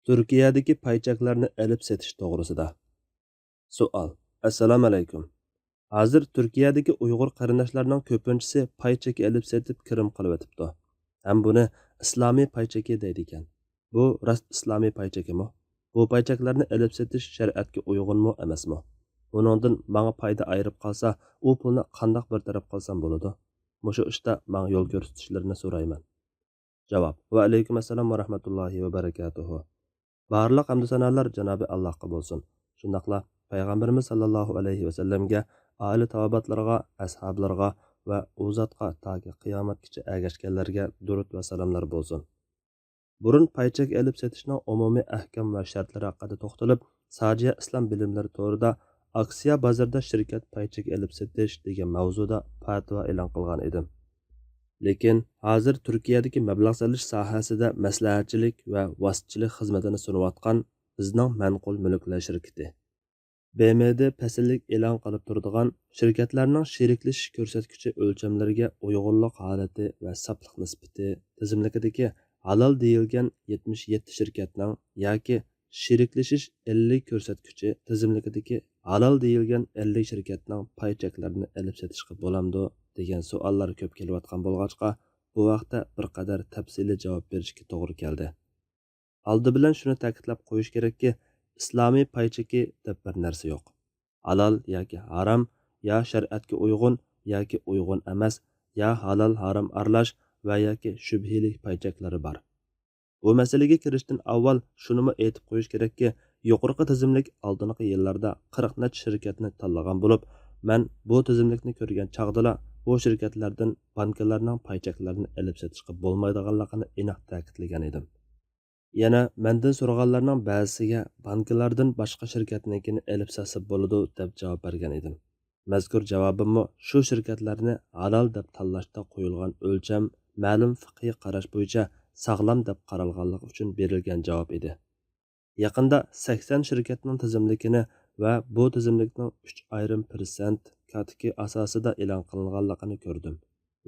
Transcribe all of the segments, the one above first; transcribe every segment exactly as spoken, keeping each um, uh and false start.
تۈركىيەدىكى پاي چەكلەرنى ئېلىپ سېتىش توغرىسىدا. سوئال. ئەسسالامۇئەلەيكۇم. ھازىر تۈركىيەدىكى ئۇيغۇر قېرىنداشلارنىڭ كۆپىنچىسى پاي چېكى ئېلىپ سېتىپ كىرىم قىلىۋېتىپتۇ. ھەم بۇنى ئىسلامىي پاي چېكى دەيدىكەن. بۇ راست ئىسلامىي پاي چېكىمۇ؟ بۇ پاي چەكلەرنى ئېلىپ سېتىش شەرىئەتكە ئۇيغۇنمۇ ئەمەسمۇ؟ ئۇنىڭدىن ماڭا پايدا ئايرىپ قالسا، ئۇ پۇلنى قانداق بىر تەرەپ قىلسام بولىدۇ؟ مۇشۇ ئىشتا ماڭا يول كۆرسىتىشلىرىنى سورايمەن. جاۋاب. ۋەئەلەيكۇم ئەسسالام ۋە رەھمەتۇللاھى ۋە بەرىكاتۇھۇ. بارلىق ھەمدۇ سانالار جانابى ئاللاھقا بولسۇن. شۇنداقلا پەيغەمبىرىمىز ساللاللاھۇ ئەلەيھى ۋەسەللەمگە، ئائىلە تاۋابىئاتلىرىغا، ئەسھابلىرىغا ۋە ئۇ زاتقا تاكى قىيامەتكىچە ئەگەشكەنلەرگە دۇرۇت ۋە سالاملار بولسۇن. بۇرۇن پاي چەك ئېلىپ سېتىشنىڭ ئومۇمىي ئەھكام ۋە شەرتلىرى ھەققىدە توختىلىپ، ساجىيە ئىسلام بىلىملىرى تورىدا ئاكسىيە بازىرىدا شىركەت پاي چېكى ئېلىپ سېتىش دېگەن مەۋزۇدا پەتىۋا ئېلان قىلغان ئىدىم. لېكىن ھازىر تۈركىيەدىكى مەبلەغ سېلىش ساھەسىدە مەسلىھەتچىلىك ۋە ۋاسىتىچىلىك خىزمىتىنى سۇنۇۋاتقان بىزنىڭ مەنقۇل مۈلۈكلەر شىركىتى، بې مې دې پەسىللىك ئېلان قىلىپ تۇرىدىغان شىركەتلەرنىڭ شېرىكلىشىش كۆرسەتكۈچى ئۆلچەملىرىگە ئۇيغۇنلۇق ھالىتى ۋە ساپلىق نىسبىتى تىزىملىكىدىكى ھالال دېيىلگەن يەتمىش يەتتە شىركەتنىڭ ياكى شېرىكلىشىش ئەللىك كۆرسەتكۈچى تىزىملىكىدىكى ھالال دېيىلگەن ئەللىك شىركەتنىڭ پاي چەكلىرىنى ئېلىپ سېتىشقا بولامدۇ دېگەن سوئاللار كۆپ كېلىۋاتقان بولغاچقا، بۇ ھەقتە بىر قەدەر تەپسىلىي جاۋاب بېرىشكە توغرا كەلدى. ئالدى بىلەن شۇنى تەكىتلەپ قويۇش كېرەككى، ئىسلامىي پاي چېكى دەپ بىر نەرسە يوق. ھالال ياكى ھارام، يا شەرىئەتكە ئۇيغۇن ياكى ئۇيغۇن ئەمەس، يا ھالال ھارام ئارىلاش ۋە ياكى شۈبھىلىك پاي چەكلىرى بار. بۇ مەسىلىگە كىرىشتىن ئاۋۋال شۇنىمۇ ئېيتىپ قويۇش كېرەككى، يۇقىرىقى تىزىملىك ئالدىنقى يىللاردا قىرىق نەچچە شىركەتنى تاللىغان بولۇپ، مەن بۇ تىزىملىكنى كۆرگەن چاغدىلا بۇ شىركەتلەردىن بانكىلارنىڭ پاي چەكلىرىنى ئېلىپ سېتىشقا بولمايدىغانلىقىنى ئېنىق تەكىتلىگەن ئىدىم. يەنە مەندىن سورىغانلارنىڭ بەزىسىگە بانكىلاردىن باشقا شىركەتنىڭكىنى ئېلىپ ساتسا بولىدۇ دەپ جاۋاب بەرگەن ئىدىم. مەزكۇر جاۋابىممۇ شۇ شىركەتلەرنى ھالال دەپ تاللاشتا قويۇلغان ئۆلچەم، مەلۇم فىقھىي قاراش بويىچە ساغلام دەپ قارالغانلىقى ئۈچۈن بېرىلگەن جاۋاب ئىدى. يېقىندا سەكسەن شىركەتنىڭ تىزىملىكىنى ۋە بۇ تىزىملىكنىڭ ئۈچ ئايرىم پىرسەنت كاتىكى ئاساسىدا ئېلان قىلىنغانلىقىنى كۆردۈم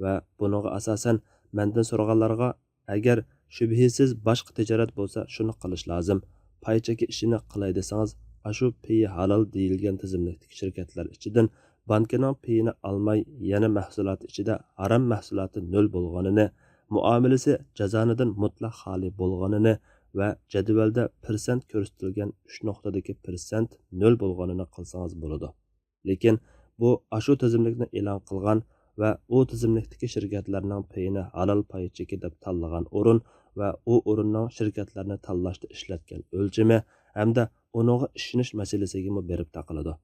ۋە بۇنىڭغا ئاساسەن مەندىن سورىغانلارغا، ئەگەر شۈبھىسىز باشقا تىجارەت بولسا شۇنى قىلىش لازىم، پاي چېكى ئىشىنى قىلاي دېسىڭىز، ئاشۇ پېيى ھالال دېيىلگەن تىزىملىكتىكى شىركەتلەر ئىچىدىن بانكىنىڭ پېيىنى ئالماي، يەنە مەھسۇلاتى ئىچىدە ھارام مەھسۇلاتى نۆل بولغىنىنى، مۇئامىلىسى جازانىدىن مۇتلەق خالىي بولغىنىنى ۋە جەدۋەلدە پىرسەنت كۆرسىتىلگەن ئۈچ نۇقتىدىكى پىرسەنت نۆل بولغىنىنى قىلسىڭىز بولىدۇ. لېكىن بۇ ئاشۇ تىزىملىكنى ئېلان قىلغان ۋە ئۇ تىزىملىكتىكى شىركەتلەرنىڭ پېيىنى ھالال پاي چېكى دەپ تاللىغان ئورۇن ۋە ئۇ ئورۇننىڭ شىركەتلەرنى تاللاشتا ئىشلەتكەن ئۆلچىمى ھەمدە ئۇنىڭغا ئىشىنىش مەسىلىسىگىمۇ بېرىپ تاقىلىدۇ.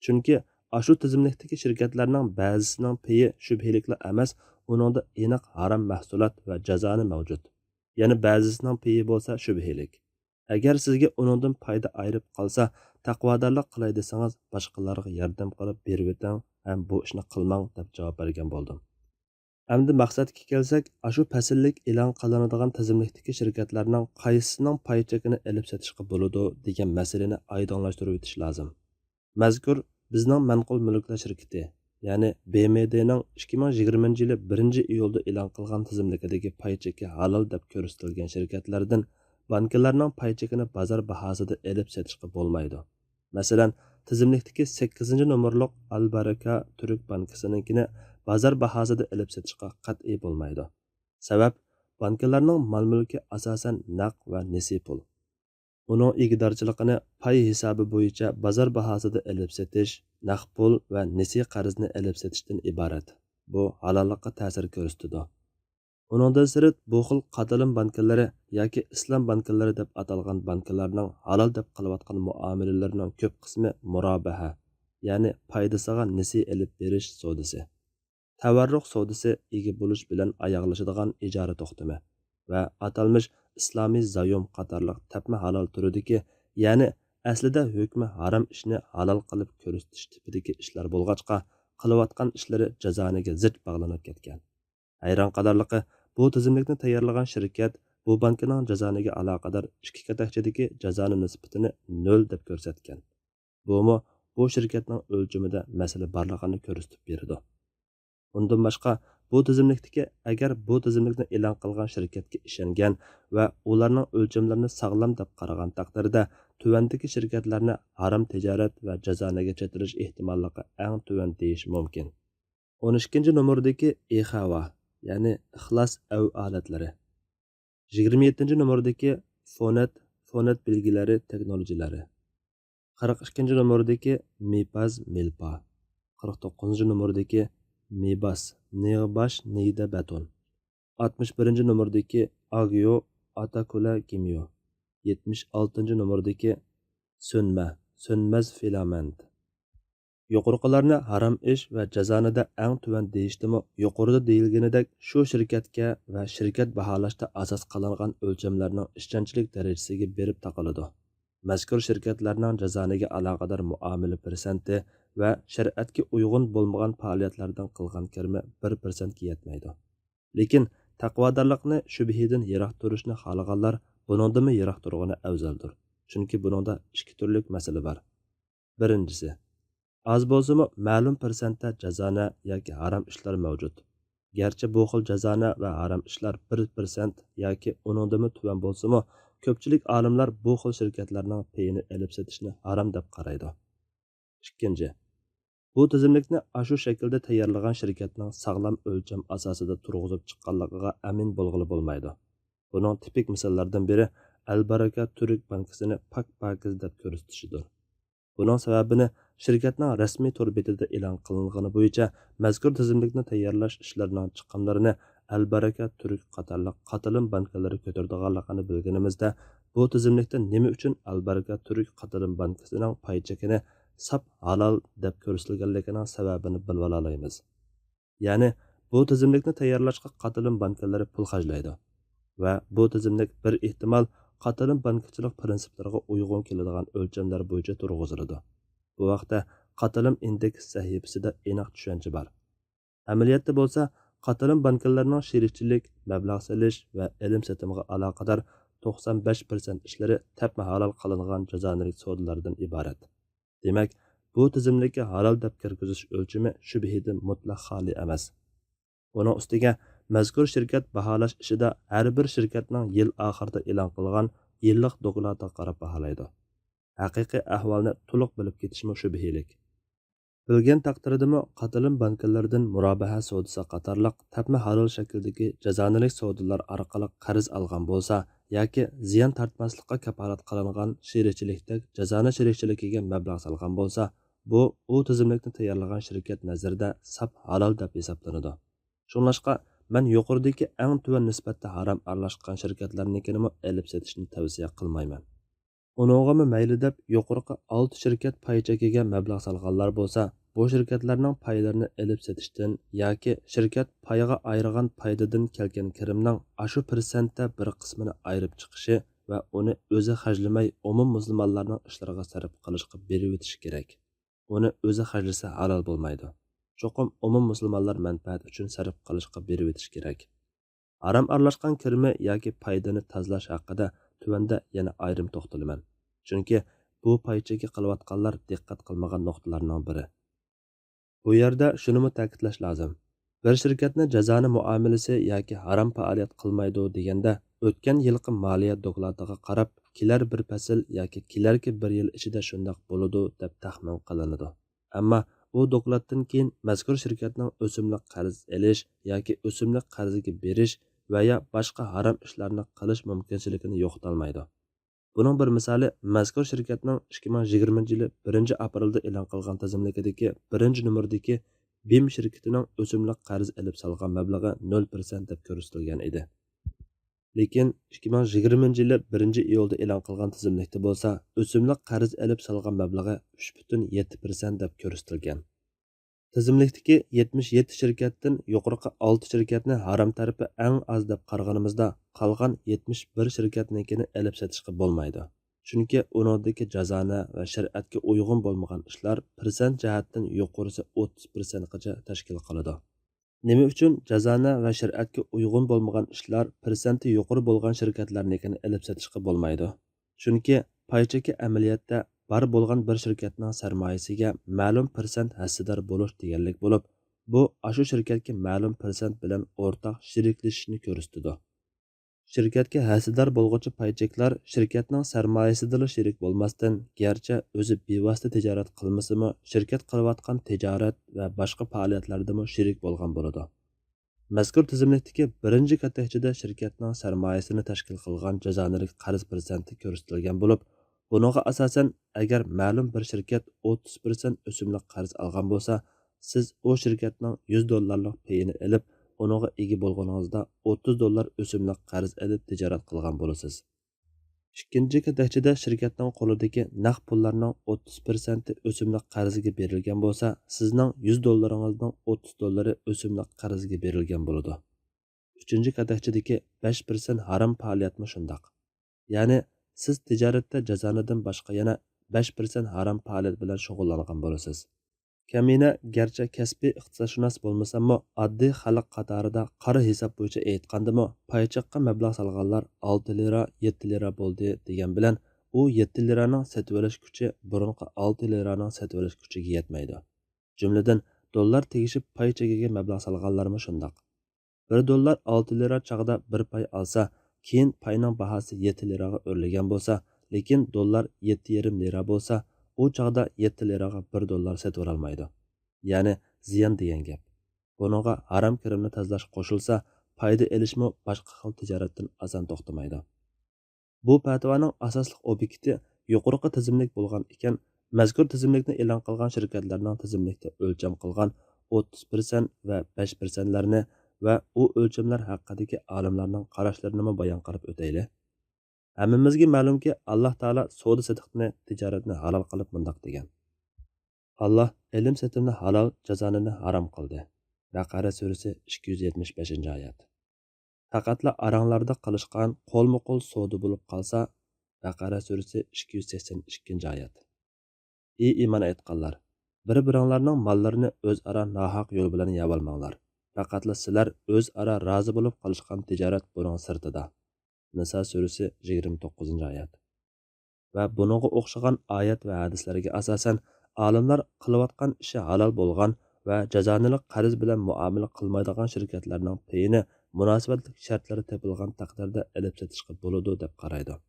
چۈنكى ئاشۇ تىزىملىكتىكى شىركەتلەرنىڭ بەزىسىنىڭ پېيى شۈبھىلىكلا ئەمەس، ئۇنىڭدا ئېنىق ھارام مەھسۇلات ۋە جازانە مەۋجۇت. يەنە بەزىسىنىڭ پېيى بولسا شۈبھىلىك. ئەگەر سىزگە ئۇنىڭدىن پايدا ئايرىپ قالسا، تەقۋادارلىق قىلاي دېسىڭىز، باشقىلارغا ياردەم قىلىپ بېرىۋېتىڭ ھەم بۇ ئىشنى قىلماڭ دەپ جاۋاب بەرگەن بولدۇم. ئەمدى مەقسەتكە كەلسەك، ئاشۇ پەسىللىك ئېلان قىلىنىدىغان تىزىملىكتىكى شىركەتلەرنىڭ قايسىسىنىڭ پاي چېكىنى ئېلىپ سېتىشقا بولىدۇ دېگەن مەسىلىنى ئايدىڭلاشتۇرۇۋېتىش لازىم. مەزكۇر بىزنىڭ مەنقۇل مۈلۈكلەر شىركىتى، يەنى بې مې دېنىڭ ئىككى مىڭ يىگىرمىنچى يىلى بىرىنچى ئىيۇلدا ئېلان قىلغان تىزىملىكىدىكى پاي چېكى ھالال دەپ كۆرسىتىلگەن شىركەتلەردىن بانكىلارنىڭ پاي چېكىنى بازار باھاسىدا ئېلىپ سېتىشقا بولمايدۇ. مەسىلەن، تىزىملىكتىكى سەككىزىنچى نومۇرلۇق ئالبارىكا تۈرك بانكىسىنىڭكىنى بازار باھاسىدا ئېلىپ سېتىشقا قەتئىي بولمايدۇ. سەۋەب، بانكىلارنىڭ مال-مۈلكى ئاساسەن نەق ۋە نېسى پۇل. ئۇنىڭ ئىگىدارچىلىقىنى پاي ھېسابى بويىچە بازار باھاسىدا ئېلىپ سېتىش، نەق پۇل ۋە نېسى قەرزنى ئېلىپ سېتىشتىن ئىبارەت. بۇ ھالاللىققا تەسىر كۆرسىتىدۇ. ئۇنىڭدىن سىرت، بۇ خىل قاتلام بانكىلىرى ياكى ئىسلام بانكىلىرى دەپ ئاتالغان بانكىلارنىڭ ھالال دەپ قىلىۋاتقان مۇئامىلىلىرىنىڭ كۆپ قىسمى مۇرابىھە، يەنى پايدىسىغا نېسى ئېلىپ بېرىش سودىسى، تەۋەررۇخ سودىسى، ئىگە بولۇش بىلەن ئاياغلىشىدىغان ئىجارە توختىمى ۋە ئاتالمىش ئىسلامىي زايوم قاتارلىق تەپمە ھالال تۈرىدىكى، يەنى ئەسلىدە ھۆكمى ھارام ئىشنى ھالال قىلىپ كۆرسىتىش تىپىدىكى ئىشلار بولغاچقا، قىلىۋاتقان ئىشلىرى جازانىگە زىچ باغلىنىپ كەتكەن. ھەيران قالارلىقى، بۇ تىزىملىكنى تەييارلىغان شىركەت بۇ بانكىنىڭ جازانىگە ئالاقىدار ئىككى كاتەكچىدىكى جازانە نىسبىتىنى نۆل دەپ كۆرسەتكەن. بۇمۇ بۇ شىركەتنىڭ ئۆلچىمىدە مەسىلە بارلىقىنى كۆرسىتىپ بېرىدۇ. ئۇندىن باشقا، بۇ تىزىملىكتىكى، ئەگەر بۇ تىزىملىكنى ئېلان قىلغان شىركەتكە ئىشەنگەن ۋە ئۇلارنىڭ ئۆلچەملىرىنى ساغلام دەپ قارىغان تەقدىردە، تۆۋەندىكى شىركەتلەرنى ھارام تىجارەت ۋە جازانىگە چېتىلىش ئېھتىماللىقى ئەڭ تۆۋەن دېيىش مۇمكىن. ئون ئىككىنچى نومۇردىكى ئىخاۋا، يەنى ئىخلاس ئەۋ ئالەتلىرى. يىگىرمە يەتتىنچى نومۇردىكى فونېت، فونېت بىلگىلىرى تېخنولوگىيەلىرى. قىرىق ئىككىنچى نومۇردىكى مىپاز، مىلپا. قىرىق توققۇزىنچى نومۇردىكى مىباس، نېغباش، نېيدە بەتون. ئاتمىش بىرىنچى نومۇردىكى ئاگيو، ئاتاكۇلا گىميو. يەتمىش ئالتىنچى نومۇردىكى سۆنمە، سۆنمەز فىلامېنت. يۇقىرىقىلارنى ھارام ئىش ۋە جازانىدە ئەڭ تۆۋەن دېيىشتىمۇ، يۇقىرىدا دېيىلگىنىدەك شۇ شىركەتكە ۋە شىركەت باھالاشتا ئاساس قىلىنغان ئۆلچەملەرنىڭ ئىشەنچلىك دەرىجىسىگە بېرىپ تاقىلىدۇ. مەزكۇر شىركەتلەرنىڭ جازانىگە ئالاقىدار مۇئامىلە پىرسەنتى ۋە شەرىئەتكە ئۇيغۇن بولمىغان پائالىيەتلەردىن قىلغان كىرىمى بىر پىرسەنتكە يەتمەيدۇ. لېكىن تەقۋادارلىقنى، شۈبھىدىن يىراق تۇرۇشنى خالىغانلار بۇنىڭدىنمۇ يىراق تۇرغىنى ئەۋزەلدۇر. چۈنكى بۇنىڭدا ئىككى تۈرلۈك مەسىلە بار. بىرىنچىسى، ئاز بولسىمۇ مەلۇم پىرسەنتتە جازانە ياكى ھارام ئىشلار مەۋجۇت. گەرچە بۇ خىل جازانە ۋە ھارام ئىشلار بىر پىرسەنت ياكى ئۇنىڭدىنمۇ تۆۋەن بولسىمۇ، كۆپچىلىك ئالىملار بۇ خىل شىركەتلەرنىڭ پېيىنى ئېلىپ سېتىشنى ھارام دەپ قارايدۇ. ئىككىنچى، بۇ تىزىملىكنى ئاشۇ شەكىلدە تەييارلىغان شىركەتنىڭ ساغلام ئۆلچەم ئاساسىدا تۇرغۇزۇپ چىققانلىقىغا ئەمىن بولغىلى بولمايدۇ. بۇنىڭ تىپىك مىساللاردىن بىرى ئەلبەرىكا تۈرك بانكىسىنى پاك-پاكىز دەپ كۆرسىتىشىدۇر. بۇنىڭ سەۋەبىنى شىركەتنىڭ رەسمىي تور بېتىدە ئېلان قىلىنغىنى بويىچە مەزكۇر تىزىملىكنى تەييارلاش ئىشلىرىنىڭ چىقىملىرىنى ئەلبەرىكا تۈرك قاتارلىق قاتىلىم بانكىلىرى كۆتۈرىدىغانلىقىنى بىلگىنىمىزدە، بۇ تىزىملىكتە نېمە ئۈچۈن ئەلبەرىكا تۈرك قاتىلىم بانكىسىنىڭ پاي چېكىنى ساپ ھالال دەپ كۆرسىتىلگەنلىكىنىڭ سەۋەبىنى بىلىۋالالايمىز. يەنى، بۇ تىزىملىكنى تەييارلاشقا قاتىلىم بانكىلىرى پۇل خەجلەيدۇ ۋە بۇ تىزىملىك بىر ئېھتىمال قاتىلىم بانكىچىلىق پىرىنسىپلىرىغا ئۇيغۇن كېلىدىغان ئۆلچەملەر بويىچە تۇرغۇزۇلىدۇ. بۇ ھەقتە قاتىلىم ئىندېكس سەھىپىسىدە ئېنىق چۈشەنچە بار. ئەمەلىيەتتە بولسا، قاتىلىم بانكىلىرىنىڭ شېرىكچىلىك، مەبلەغ سېلىش ۋە ئېلىم-سېتىمغا ئالاقىدار توقسان بەش پىرسەنت ئىشلىرى تەپمە ھالال قىلىنغان جازانىلىك سودىلاردىن ئىبارەت. دېمەك، بۇ تىزىملىككە ھالال دەپ كىرگۈزۈش ئۆلچىمى شۈبھىدىن مۇتلەق خالىي ئەمەس. ئۇنىڭ ئۈستىگە، مەزكۇر شىركەت باھالاش ئىشىدا ھەر بىر شىركەتنىڭ يىل ئاخىرىدا ئېلان قىلغان يىللىق دوكلاتىغا قاراپ باھالايدۇ. ھەقىقىي ئەھۋالنى تولۇق بىلىپ كېتىشمۇ شۈبھىلىك. بىلگەن تەقدىردىمۇ، قاتىلىم بانكىلىرىدىن مۇرابىھە سودىسى قاتارلىق تەپمە ھالال شەكىلدىكى جازانىلىك سودىلار ئارقىلىق قەرز ئالغان بولسا ياكى زىيان تارتماسلىققا كاپالەت قىلىنغان شېرىكچىلىكتەك جازانە شېرىكچىلىكىگە مەبلەغ سالغان بولسا، بۇ، ئۇ تىزىملىكنى تەييارلىغان شىركەت نەزىرىدە ساپ ھالال دەپ ھېسابلىنىدۇ. شۇڭلاشقا، مەن يۇقىرىدىكى ئەڭ تۆۋەن نىسبەتتە ھارام ئارىلاشقان شىركەتلەرنىڭكىنىمۇ ئېلىپ سېتىشنى تەۋسىيە قىلمايمەن. ئۇنىڭغىمۇ مەيلى دەپ، يۇقىرىقى ئالتە شىركەت پاي چېكىگە مەبلەغ سالغانلار بولسا، بۇ شىركەتلەرنىڭ پايلىرىنى ئېلىپ سېتىشتىن ياكى شىركەت پايغا ئايرىغان پايدىدىن كەلگەن كىرىمنىڭ ئاشۇ پىرسەنتتە بىر قىسمىنى ئايرىپ چىقىشى ۋە ئۇنى ئۆزى خەجلىمەي، ئومۇم مۇسۇلمانلارنىڭ ئىشلىرىغا سەرپ قىلىشقا بېرىۋېتىشى كېرەك. ئۇنى ئۆزى خەجلىسە ھالال بولمايدۇ. چوقۇم ئومۇم مۇسۇلمانلار مەنپەئەتى ئۈچۈن سەرپ قىلىشقا بېرىۋېتىشى كېرەك. ھارام ئارىلاشقان كىرىمى ياكى پايدىنى تازىلاش ھەققىدە تۆۋەندە يەنە ئايرىم توختىلىمەن. چۈنكى بۇ پاي چېكى قىلىۋاتقانلار دىققەت قىلمىغان نۇقتىلارنىڭ بىرى. بۇ يەردە شۇنىمۇ تەكىتلەش لازىم. بىر شىركەتنى جازانە مۇئامىلىسى ياكى ھارام پائالىيەت قىلمايدۇ دېگەندە، ئۆتكەن يىلقى مالىيە دوكلاتىغا قاراپ، كېلەر بىر پەسىل ياكى كېلەركى بىر يىل ئىچىدە شۇنداق بولىدۇ دەپ تەخمىن قىلىنىدۇ. ئەمما ئۇ دوكلاتتىن كېيىن مەزكۇر شىركەتنىڭ ئۆسۈملۈك قەرز ئېلىش ياكى ئۆسۈملۈك قەرزگە بېرىش ۋە يا باشقا ھارام ئىشلارنى قىلىش مۇمكىنچىلىكىنى يوقىتالمايدۇ. بۇنىڭ بىر مىسالى مەزكۇر شىركەتنىڭ ئىككى مىڭ يىگىرمىنچى يىلى بىرىنچى ئاپرېلدا ئېلان قىلغان تىزىملىكىدىكى بىرىنچى نومۇردىكى بىم شىركىتىنىڭ ئۆسۈملۈك قەرز ئېلىپ سالغان مەبلىغى نۆل پىرسەنت دەپ كۆرسىتىلگەن ئىدى. لېكىن ئىككى مىڭ يىگىرمىنچى يىلى بىرىنچى ئىيۇلدا ئېلان قىلغان تىزىملىكتە بولسا، ئۆسۈملۈك قەرز ئېلىپ سالغان مەبلىغى ئۈچ پۈتۈن يەتتە پىرسەنت دەپ كۆرسىتىلگەن. تىزىملىكتىكى يەتمىش يەتتە شىركەتتىن يۇقىرىقى ئالتە شىركەتنى ھارام تەرىپى ئەڭ ئاز دەپ قارىغىنىمىزدا، قالغان يەتمىش بىر شىركەتنىڭكىنى ئېلىپ سېتىشقا بولمايدۇ. چۈنكى ئۇنىڭدىكى جازانە ۋە شەرىئەتكە ئۇيغۇن بولمىغان ئىشلار پىرسەنت جەھەتتىن يۇقىرىسى ئوتتۇز پىرسەنتقىچە تەشكىل قىلىدۇ. نېمە ئۈچۈن جازانە ۋە شەرىئەتكە ئۇيغۇن بولمىغان ئىشلار پىرسەنتى يۇقىرى بولغان شىركەتلەرنىڭكىنى ئېلىپ سېتىشقا بولمايدۇ؟ چۈنكى پاي چېكى ئەمەلىيەتتە بار بولغان بىر شىركەتنىڭ سەرمايىسىگە مەلۇم پىرسەنت ھەسسىدار بولۇش دېگەنلىك بولۇپ، بۇ ئاشۇ شىركەتكە مەلۇم پىرسەنت بىلەن ئورتاق شېرىكلىشىشنى كۆرسىتىدۇ. شىركەتكە ھەسسىدار بولغۇچى پاي چېكلار شىركەتنىڭ سەرمايىسىدىلا شېرىك بولماستىن، گەرچە ئۆزى بىۋاسىتە تىجارەت قىلمىسىمۇ، شىركەت قىلىۋاتقان تىجارەت ۋە باشقا پائالىيەتلەردىمۇ شېرىك بولغان بولىدۇ. مەزكۇر تىزىملىكتىكى بىرىنچى كاتەكچىدە شىركەتنىڭ سەرمايىسىنى تەشكىل قىلغان جازانىلىك قەرز پىرسەنتى كۆرسىتىلگەن بولۇپ، بۇنىڭغا ئاساسەن، ئەگەر مەلۇم بىر شىركەت ئوتتۇز پىرسەنت ئۆسۈملۈك قەرز ئالغان بولسا، سىز ئۇ شىركەتنىڭ يۈز دوللارلىق پېيىنى ئېلىپ، ئۇنىڭغا ئىگە بولغىنىڭىزدا ئوتتۇز دوللار ئۆسۈملۈك قەرز ئېلىپ تىجارەت قىلغان بولىسىز. ئىككىنچى كاتەكچىدە شىركەتنىڭ قولىدىكى نەق پۇللارنىڭ ئوتتۇز پىرسەنتى ئۆسۈملۈك قەرزگە بېرىلگەن بولسا، سىزنىڭ يۈز دوللىرىڭىزنىڭ ئوتتۇز دوللىرى ئۆسۈملۈك قەرزگە بېرىلگەن بولىدۇ. ئۈچىنچى كاتەكچىدىكى بەش پىرسەنت ھارام پائالىيەتمۇ شۇنداق. يەنى، سىز تىجارەتتە جازانىدىن باشقا يەنە بەش پىرسەنت ھارام پائالىيەت بىلەن شۇغۇللانغان بولىسىز. كەمىنە گەرچە كەسپىي ئىقتىسادشۇناس بولمىساممۇ، ئاددىي خەلق قاتارىدا قارا ھېساب بويىچە ئېيتقاندىمۇ، پاي چېكقا مەبلەغ سالغانلار ئالتە لىرا، يەتتە لىرا بولدى دېگەن بىلەن، ئۇ يەتتە لىرانىڭ سېتىۋېلىش كۈچى بۇرۇنقى ئالتە لىرانىڭ سېتىۋېلىش كۈچىگە يەتمەيدۇ. جۈملىدىن، دوللار تېگىشىپ پاي چېكىگە مەبلەغ سالغانلارمۇ شۇنداق. بىر دوللار ئالتە لىرا چاغدا بىر پاي ئالسا، كېيىن پاينىڭ باھاسى يەتتە لىراغا ئۆرلىگەن بولسا، لېكىن دوللار يەتتە يېرىم لىرا بولسا، ئۇ چاغدا يەتتە لىراغا بىر دوللار سېتىۋالالمايدۇ. يەنى زىيان دېگەن گەپ. بۇنىڭغا ھارام كىرىمنى تازىلاش قوشۇلسا، پايدا ئېلىشمۇ باشقا خىل تىجارەتتىن ئاسان توختىمايدۇ. بۇ پەتىۋانىڭ ئاساسلىق ئوبيېكتى يۇقىرىقى تىزىملىك بولغان ئىكەن، مەزكۇر تىزىملىكنى ئېلان قىلغان شىركەتلەرنىڭ تىزىملىكتە ئۆلچەم قىلغان ئوتتۇز پىرسەنت ۋە بەش پىرسەنتلەرنى ۋە ئۇ ئۆلچەملەر ھەققىدىكى ئالىملارنىڭ قاراشلىرىنىمۇ بايان قىلىپ ئۆتەيلى. ھەممىمىزگە مەلۇمكى، ئاللاھ تائالا سودا سېتىقنى، تىجارەتنى ھالال قىلىپ مۇنداق دېگەن: «ئاللاھ ئېلىم سېتىمنى ھالال، جازانىنى ھارام قىلدى.» بەقەرە سۈرىسى، ئىككى يۈز يەتمىش بەشىنچى ئايەت. پەقەتلا ئاراڭلاردا قىلىشقان قولمۇ قول سودا بولۇپ قالسا، بەقەرە سۈرىسى، ئىككى يۈز سەكسەن ئىككىنچى ئايەت. ئى ئىمان ئېيتقانلار! بىر-بىرىڭلارنىڭ ماللىرىنى ئۆزئارا ناھەق يول بىلەن يەۋالماڭلار. پەقەتلا سىلەر ئۆزئارا رازى بولۇپ قىلىشقان تىجارەت بۇنىڭ سىرتىدا. نىسا سۈرىسى، يىگىرمە توققۇزىنچى ئايەت. ۋە بۇنىڭغا ئوخشىغان ئايەت ۋە ھەدىسلەرگە ئاساسەن، ئالىملار قىلىۋاتقان ئىشى ھالال بولغان ۋە جازانىلىق قەرز بىلەن مۇئامىلە قىلمايدىغان شىركەتلەرنىڭ پېيىنى مۇناسىۋەتلىك شەرتلىرى تېپىلغان تەقدىردە ئېلىپ سېتىشقا بولىدۇ، دەپ قارايدۇ.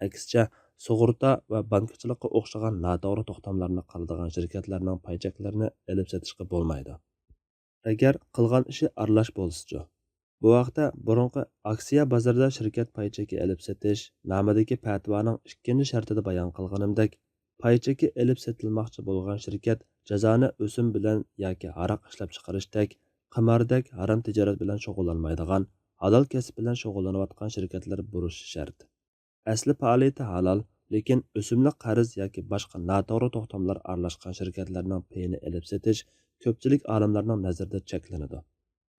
ئەكسىچە، سۇغۇرتا ۋە بانكىچىلىققا ئوخشىغان ناتوغرا توختاملارنى قىلىدىغان شىركەتلەرنىڭ پاي چەكلىرىنى ئېلىپ سېتىشقا بولمايدۇ. ئەگەر قىلغان ئىشى ئارىلاش بولسىچۇ؟ بۇ ھەقتە بۇرۇنقى ئاكسىيە بازىرىدا شىركەت پاي چېكى ئېلىپ سېتىش نامىدىكى پەتىۋانىڭ ئىككىنچى شەرتىدە بايان قىلغىنىمدەك، پاي چېكى ئېلىپ سېتىلماقچى بولغان شىركەت جازانى ئۆسۈم بىلەن ياكى ھاراق ئىشلەپچىقىرىشتەك، قىماردەك ھارام تىجارەت بىلەن شۇغۇللانمايدىغان، ھالال كەسىپ بىلەن شۇغۇللىنىۋاتقان شىركەتلەر بولۇشى شەرت. ئەسلى پائالىيىتى ھالال، لېكىن ئۆسۈملۈك قەرز ياكى باشقا ناتوغرا توختاملار ئارىلاشقان شىركەتلەرنىڭ پېيىنى ئېلىپ سېتىش كۆپچىلىك ئالىملارنىڭ نەزىرىدە چەكلىنىدۇ.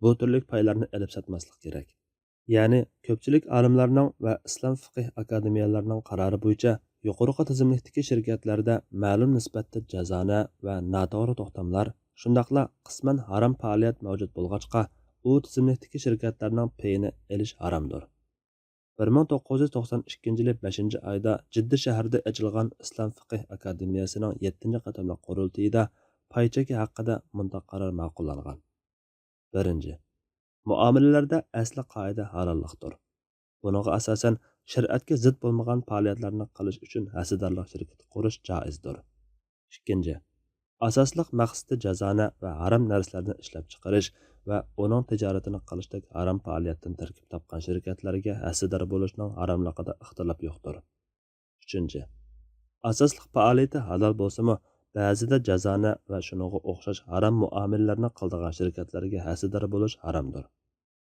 بۇ تۈرلۈك پايلارنى ئېلىپ ساتماسلىق كېرەك. يەنى، كۆپچىلىك ئالىملارنىڭ ۋە ئىسلام فىقىھ ئاكادېمىيەلىرىنىڭ قارارى بويىچە، يۇقىرىقى تىزىملىكتىكى شىركەتلەردە مەلۇم نىسبەتتە جازانە ۋە ناتوغرا توختاملار، شۇنداقلا قىسمەن ھارام پائالىيەت مەۋجۇت بولغاچقا، ئۇ تىزىملىكتىكى شىركەتلەرنىڭ پېيىنى ئېلىش ھارامدۇر. بىر مىڭ توققۇز يۈز توقسان ئىككىنچى يىلى بەشىنچى ئايدا جىددە شەھىرىدە ئېچىلغان ئىسلام فىقىھ ئاكادېمىيەسىنىڭ يەتتىنچى قېتىملىق قۇرۇلتىيىدا پاي چېكى ھەققىدە مۇنداق قارار ماقۇللانغان. بىرىنچى، مۇئامىلىلەردە ئەسلى قائىدە ھالاللىقتۇر. بۇنىڭغا ئاساسەن، شەرىئەتكە زىت بولمىغان پائالىيەتلەرنى قىلىش ئۈچۈن ھەسسىدارلىق شىركىتى قۇرۇش جائىزدۇر. ئىككىنچى، ئاساسلىق مەقسىتى جازانە ۋە ھارام نەرسىلەرنى ئىشلەپچىقىرىش ۋە ئۇنىڭ تىجارىتىنى قىلىشتەك ھارام پائالىيەتتىن تەركىب تاپقان شىركەتلەرگە ھەسسىدار بولۇشنىڭ ھاراملىقىدا ئىختىلاپ يوقتۇر. ئۈچىنچى، ئاساسلىق پائالىيىتى ھالال بولسىمۇ، بەزىدە جازانە ۋە شۇنىڭغا ئوخشاش ھارام مۇئامىلىلەرنى قىلىدىغان شىركەتلەرگە ھەسسىدار بولۇش ھارامدۇر.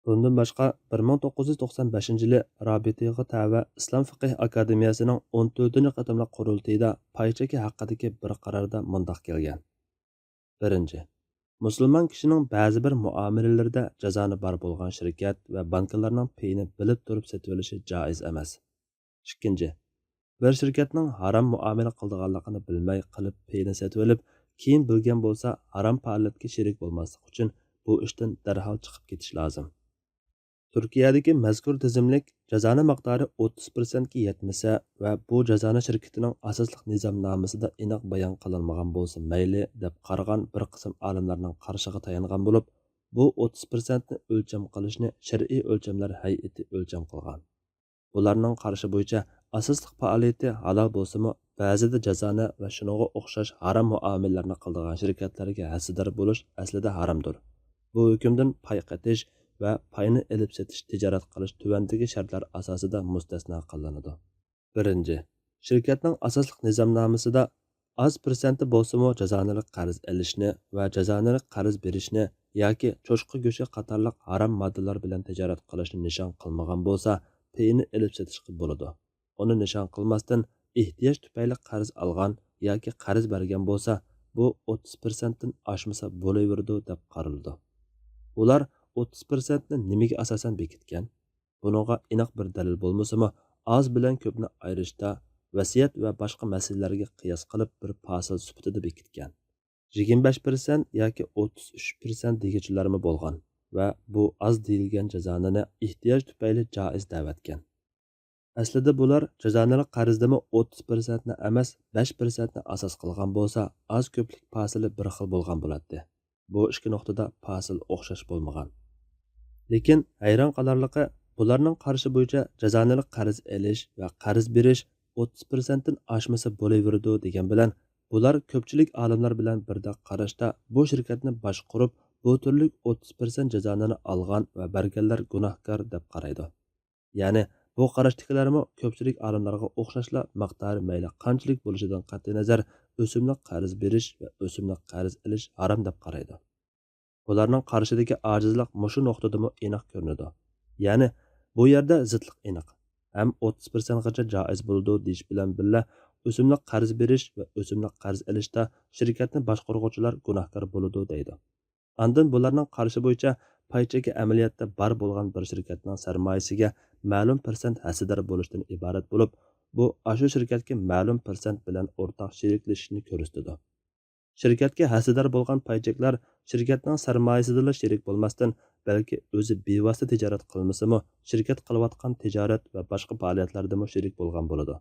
بۇندىن باشقا، بىر مىڭ توققۇز يۈز توقسان بەشىنچى يىلى رابىتىغا تەۋە ئىسلام فىقىھ ئاكادېمىيەسىنىڭ ئون تۆتىنچى قېتىملىق قۇرۇلتىيىدا پاي چېكى ھەققىدىكى بىر قاراردا مۇنداق كەلگەن. بىرىنچى، مۇسۇلمان كىشىنىڭ بەزى بىر مۇئامىلىلىرىدە جازانى بار بولغان شىركەت ۋە بانكىلارنىڭ پېيىنى بىلىپ تۇرۇپ سېتىۋېلىشى جائىز ئەمەس. ئىككىنچى، بىر شىركەتنىڭ ھارام مۇئامىلە قىلىدىغانلىقىنى بىلمەي قىلىپ پېيىنى سېتىۋېلىپ، كېيىن بىلگەن بولسا، ھارام پائالىيەتكە شېرىك بولماسلىق ئۈچۈن بۇ ئىشتىن دەرھال چىقىپ كېتىش لازىم. تۈركىيەدىكى مەزكۇر تىزىملىك جازانە مىقدارى ئوتتۇز پىرسەنتكە يەتمىسە ۋە بۇ جازانە شىركىتىنىڭ ئاساسلىق نىزامنامىسىدا ئېنىق بايان قىلىنمىغان بولسا مەيلى، دەپ قارىغان بىر قىسىم ئالىملارنىڭ قارىشىغا تايانغان بولۇپ، بۇ ئوتتۇز پىرسەنتنى ئۆلچەم قىلىشنى شەرئىي ئۆلچەملەر ھەيئىتى ئۆلچەم قىلغان. بۇلارنىڭ قارىشى بويىچە، ئاساسلىق پائالىيىتى ھالال بولسىمۇ، بەزىدە جازانە ۋە شۇنىڭغا ئوخشاش ھارام مۇئامىلىلەرنى قىلىدىغان شىركەتلەرگە ھەسسىدار بولۇش ئەسلىدە ھارامدۇر. بۇ ھۆكۈمدىن پاي قېتىش ۋە پاينى ئېلىپ سېتىش، تىجارەت قىلىش تۆۋەندىكى شەرتلەر ئاساسىدا مۇستەسنا قىلىنىدۇ. بىرىنچى، شىركەتنىڭ ئاساسلىق نىزامنامىسىدا ئاز پىرسەنتى بولسىمۇ جازانىلىق قەرز ئېلىشنى ۋە جازانىلىق قەرز بېرىشنى ياكى چوشقا گۆشى قاتارلىق ھارام ماددىلار بىلەن تىجارەت قىلىشنى نىشان قىلمىغان بولسا، پېيىنى ئېلىپ سېتىشقا بولىدۇ. ئۇنى نىشان قىلماستىن، ئېھتىياج تۈپەيلى قەرز ئالغان ياكى قەرز بەرگەن بولسا، بۇ ئوتتۇز پىرسەنتتىن ئاشمىسا بولۇۋېرىدۇ، دەپ قارىلىدۇ. ئۇلار ئوتتۇز پىرسەنتنى نېمىگە ئاساسەن بېكىتكەن؟ بۇنىڭغا ئېنىق بىر دەلىل بولمىسىمۇ، ئاز بىلەن كۆپنى ئايرىشتا، ۋەسىيەت ۋە باشقا مەسىلىلەرگە قىياس قىلىپ بىر پاسىل سۈپىتىدە بېكىتكەن. يىگىرمە بەش پىرسەنت ياكى ئوتتۇز ئۈچ پىرسەنت دېگۈچىلەرمۇ بولغان ۋە بۇ ئاز دېيىلگەن جازانىنى ئېھتىياج تۈپەيلى جائىز دەۋەتكەن. ئەسلىدە بۇلار جازانىلىق قەرزدىمۇ ئوتتۇز پىرسەنتنى ئەمەس، بەش پىرسەنتنى ئاساس قىلغان بولسا، ئاز كۆپلۈك پاسىلى بىر خىل بولغان بولاتتى. بۇ ئىككى نۇقتىدا پاسىل ئوخشاش بولمىغان. لېكىن ھەيران قالارلىقى، بۇلارنىڭ قارىشى بويىچە جازانىلىق قەرز ئېلىش ۋە قەرز بېرىش ئوتتۇز پىرسەنتتىن ئاشمىسا بولۇۋېرىدۇ دېگەن بىلەن، بۇلار كۆپچىلىك ئالىملار بىلەن بىردەك قاراشتا بۇ شىركەتنى باشقۇرۇپ، بۇ تۈرلۈك ئوتتۇز پىرسەنت جازانىنى ئالغان ۋە بەرگەنلەر گۇناھكار دەپ قارايدۇ. يەنى بۇ قاراشتىكىلەرمۇ كۆپچىلىك ئالىملارغا ئوخشاشلا مىقدارى مەيلى قانچىلىك بولۇشىدىن قەتئىينەزەر، ئۆسۈملۈك قەرز بېرىش ۋە ئۆسۈملۈك قەرز ئېلىش ھارام دەپ قارايدۇ. بۇلارنىڭ قارىشىدىكى ئاجىزلىق مۇشۇ نۇقتىدىمۇ ئېنىق كۆرۈنىدۇ. يەنى بۇ يەردە زىتلىق ئېنىق. ھەم ئوتتۇز پىرسەنتقىچە جائىز بولىدۇ دېيىش بىلەن بىللە، ئۆسۈملۈك قەرز بېرىش ۋە ئۆسۈملۈك قەرز ئېلىشتا شىركەتنى باشقۇرغۇچىلار گۇناھكار بولىدۇ دەيدۇ. ئاندىن بۇلارنىڭ قارىشى بويىچە پاي چېكى ئەمەلىيەتتە بار بولغان بىر شىركەتنىڭ سەرمايىسىگە مەلۇم پىرسەنت ھەسسىدار بولۇشتىن ئىبارەت بولۇپ، بۇ ئاشۇ شىركەتكە مەلۇم پىرسەنت بىلەن ئورتاق شېرىكلىشىشنى كۆرسىتىدۇ. شىركەتكە ھەسسىدار بولغان پاي چېكلەر شىركەتنىڭ سەرمايىسىدىلا شېرىك بولماستىن، بەلكى ئۆزى بىۋاسىتە تىجارەت قىلمىسىمۇ، شىركەت قىلىۋاتقان تىجارەت ۋە باشقا پائالىيەتلەردىمۇ شېرىك بولغان بولىدۇ.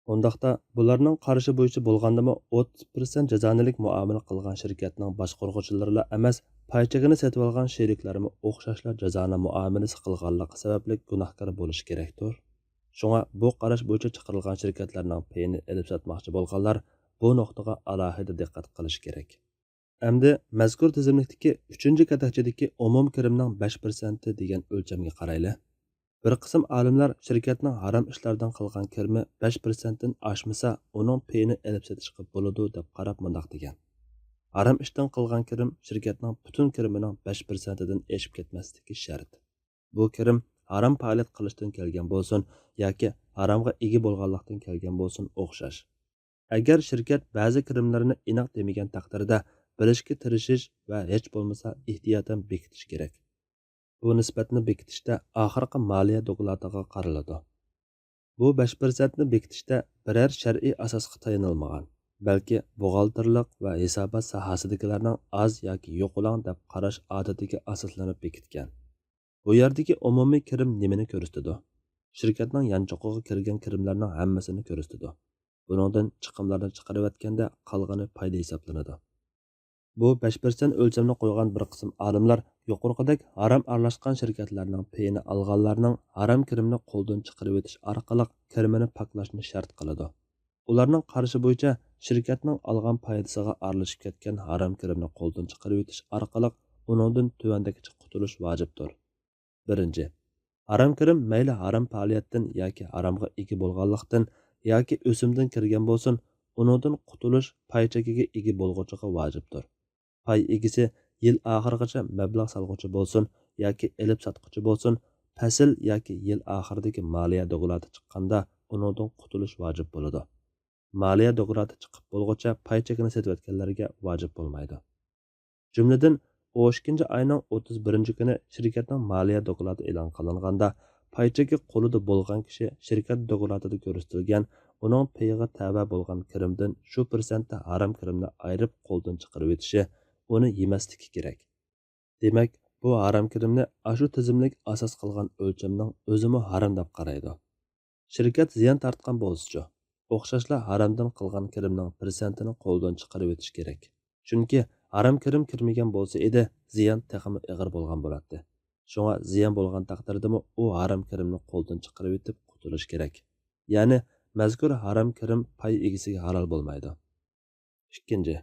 ئۇنداقتا، بۇلارنىڭ قارىشى بويىچە بولغاندىمۇ، ئوتتۇز پىرسەنت جازانىلىك مۇئامىلە قىلغان شىركەتنىڭ باشقۇرغۇچىلىرىلا ئەمەس، پاي چېكىنى سېتىۋالغان شېرىكلەرمۇ ئوخشاشلا جازانە مۇئامىلىسى قىلغانلىقى سەۋەبلىك گۇناھكار بولۇشى كېرەكتۇر. شۇڭا بۇ قاراش بويىچە چىقىرىلغان شىركەتلەرنىڭ پېيىنى ئېلىپ ساتماقچى بولغانلار بۇ نۇقتىغا ئالاھىدە دىققەت قىلىشى كېرەك. ئەمدى مەزكۇر تىزىملىكتىكى ئۈچىنچى كاتەكچىدىكى ئومۇمىي كىرىمنىڭ بەش پىرسەنتى دېگەن ئۆلچەمگە قارايلى. بىر قىسىم ئالىملار شىركەتنىڭ ھارام ئىشلاردىن قىلغان كىرىمى بەش پىرسەنتتىن ئاشمىسا، ئۇنىڭ پېيىنى ئېلىپ سېتىشقا بولىدۇ، دەپ قاراپ مۇنداق دېگەن: ھارام ئىشتىن قىلغان كىرىم شىركەتنىڭ پۈتۈن كىرىمىنىڭ بەش پىرسەنتىدىن ئېشىپ كەتمەسلىكى شەرت. بۇ كىرىم ھارام پائالىيەت قىلىشتىن كەلگەن بولسۇن ياكى ھارامغا ئىگە بولغانلىقتىن كەلگەن بولسۇن ئوخشاش. ئەگەر شىركەت بەزى كىرىملىرىنى ئېنىق دېمىگەن تەقدىردە، بىلىشكە تىرىشىش ۋە ھېچ بولمىسا ئېھتىياتەن بېكىتىش كېرەك. بۇ نىسبەتنى بېكىتىشتە ئاخىرقى مالىيە دوكلاتىغا قارىلىدۇ. بۇ بەش پىرسەنتنى بېكىتىشتە بىرەر شەرئىي ئاساسقا تايىنىلمىغان، بەلكى بوغالتىرلىق ۋە ھېسابات ساھەسىدىكىلەرنىڭ ئاز ياكى يوقىلاڭ دەپ قاراش ئادىتىگە ئاساسلىنىپ بېكىتكەن. بۇ يەردىكى ئومۇمىي كىرىم نېمىنى كۆرسىتىدۇ؟ شىركەتنىڭ يانچۇقىغا كىرگەن كىرىملەرنىڭ ھەممىسىنى كۆرسىتىدۇ. بۇنىڭدىن چىقىملارنى چىقىرىۋەتكەندە قالغىنى پايدا ھېسابلىنىدۇ. بۇ بەش پىرسەنت ئۆلچەمنى قويغان بىر قىسىم ئالىملار يۇقىرىقىدەك ھارام ئارىلاشقان شىركەتلەرنىڭ پېيىنى ئالغانلارنىڭ ھارام كىرىمنى قولدىن چىقىرىۋېتىش ئارقىلىق كىرىمىنى پاكلاشنى شەرت قىلىدۇ. ئۇلارنىڭ قارىشى بويىچە، شىركەتنىڭ ئالغان پايدىسىغا ئارىلىشىپ كەتكەن ھارام كىرىمنى قولدىن چىقىرىۋېتىش ئارقىلىق ئۇنىڭدىن تۆۋەندىكىچە قۇتۇلۇش ۋاجىپتۇر. بىرىنچى، ھارام كىرىم مەيلى ھارام پائالىيەتتىن ياكى ھارامغا ئىگە بولغانلىقتىن ياكى ئۆسۈمدىن كىرگەن بولسۇن، ئۇنىڭدىن قۇتۇلۇش پاي چېكىگە ئىگە بولغۇچىغا ۋاجىپتۇر. پاي ئىگىسى يىل ئاخىرىغىچە مەبلەغ سالغۇچى بولسۇن ياكى ئېلىپ ساتقۇچى بولسۇن، پەسىل ياكى يىل ئاخىرىدىكى مالىيە دوكلاتى چىققاندا ئۇنىڭدىن قۇتۇلۇش ۋاجىپ بولىدۇ. مالىيە دوكلاتى چىقىپ بولغۇچە پاي چېكىنى سېتىۋەتكەنلەرگە ۋاجىپ بولمايدۇ. جۈملىدىن، ئون ئىككىنچى ئاينىڭ ئوتتۇز بىرىنچى كۈنى شىركەتنىڭ مالىيە دوكلاتى ئېلان قىلىنغاندا، پاي چېكى قولىدا بولغان كىشى شىركەت دوكلاتىدا كۆرسىتىلگەن ئۇنىڭ پېيىغا تەۋە بولغان كىرىمدىن شۇ پىرسەنتتە ھارام كىرىمنى ئايرىپ قولدىن چىقىرىۋېتىشى، ئۇنى يېمەسلىكى كېرەك. دېمەك، بۇ ھارام كىرىمنى ئاشۇ تىزىملىك ئاساس قىلغان ئۆلچەمنىڭ ئۆزىمۇ ھارام دەپ قارايدۇ. شىركەت زىيان تارتقان بولسىچۇ؟ ئوخشاشلا ھارامدىن قىلغان كىرىمنىڭ پىرسەنتىنى قولدىن چىقىرىۋېتىش كېرەك. چۈنكى ھارام كىرىم كىرمىگەن بولسا ئىدى، زىيان تېخىمۇ ئېغىر بولغان بولاتتى. شۇڭا زىيان بولغان تەقدىردىمۇ ئۇ ھارام كىرىمنى قولدىن چىقىرىۋېتىپ قۇتۇلۇش كېرەك. يەنى مەزكۇر ھارام كىرىم پاي ئىگىسىگە ھالال بولمايدۇ. ئىككىنچى،